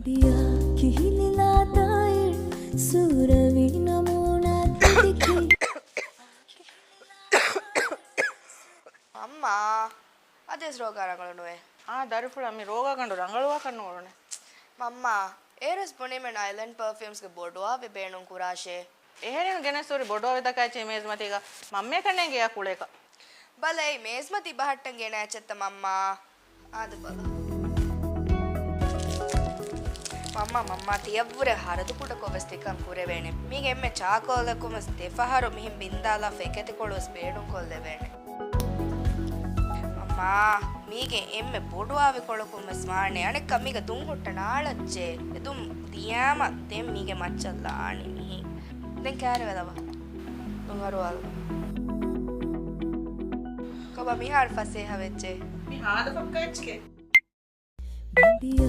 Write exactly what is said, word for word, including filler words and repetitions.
ދިޔަ ކިހިނިލާ ތާއިރު ސޫރަވި ނަމޫނާ ތިދިކި. މަންމާ، އަދިވެސް ރޯގާ ރަނގަޅު ނުވޭ. އާ، ދަރިފުޅާ މި ރޯގާގަނޑު ރަނގަޅުވާކަށް ނުވަރުނެ. މަންމާ، އޭރުވެސް ބުނީމެއް ނު އައިލެންޑް ޕަރފިއުމްސްގެ ބޮޑު އާވި ބޭނުން ކުރާށޭ. އެހެނިން ގެނެސް ހުރި ބޮޑު އާވިތަކާ އެއްޗެހި މޭޒުމަތީގަ މަންމަޔަކަށް ނޭނގޭ އަ ކުޅޭކަށް. ބަލައި، މޭޒުމަތީ ބަހައްޓަން ގެނައި އެއްޗެއްތަ މަންމާ؟ އާދެ ބަލަ. މަންމާ، މަންމާ، ތިޔަށްވުރެ ހަރަދު ކުޑަކޮށް ވެސް ތިކަން ކުރެވޭނެ. މީގެ އެންމެ ޗާކޯލަކުން ވެސް ދެފަހަރު މިހެން ބިންދާލާފަ އެކަތިކޮޅު ވެސް ބޭނުންކޮށްލެވޭނެ. މަންމާ، މީގެ އެންމެ ބޮޑު އާވިކޮޅަކުން ވެސް ވާނެ. އަނެއްކާ މީގަ ދުން ހުއްޓަން އާޅައްޗޭ. އެ ދުން ދިޔާމަ ދެން މީގެ މައްޗަށް ލާނީ މިހި. ދެން ކާރިވެލަވާ. ނުހަރުވާލަ. ކޮބާ މިހާރު ފަސޭހަ ވެއްޖެ؟ މި ހާދަ ފައްކާ އެއްޗެކޭ. ބިންދިޔާ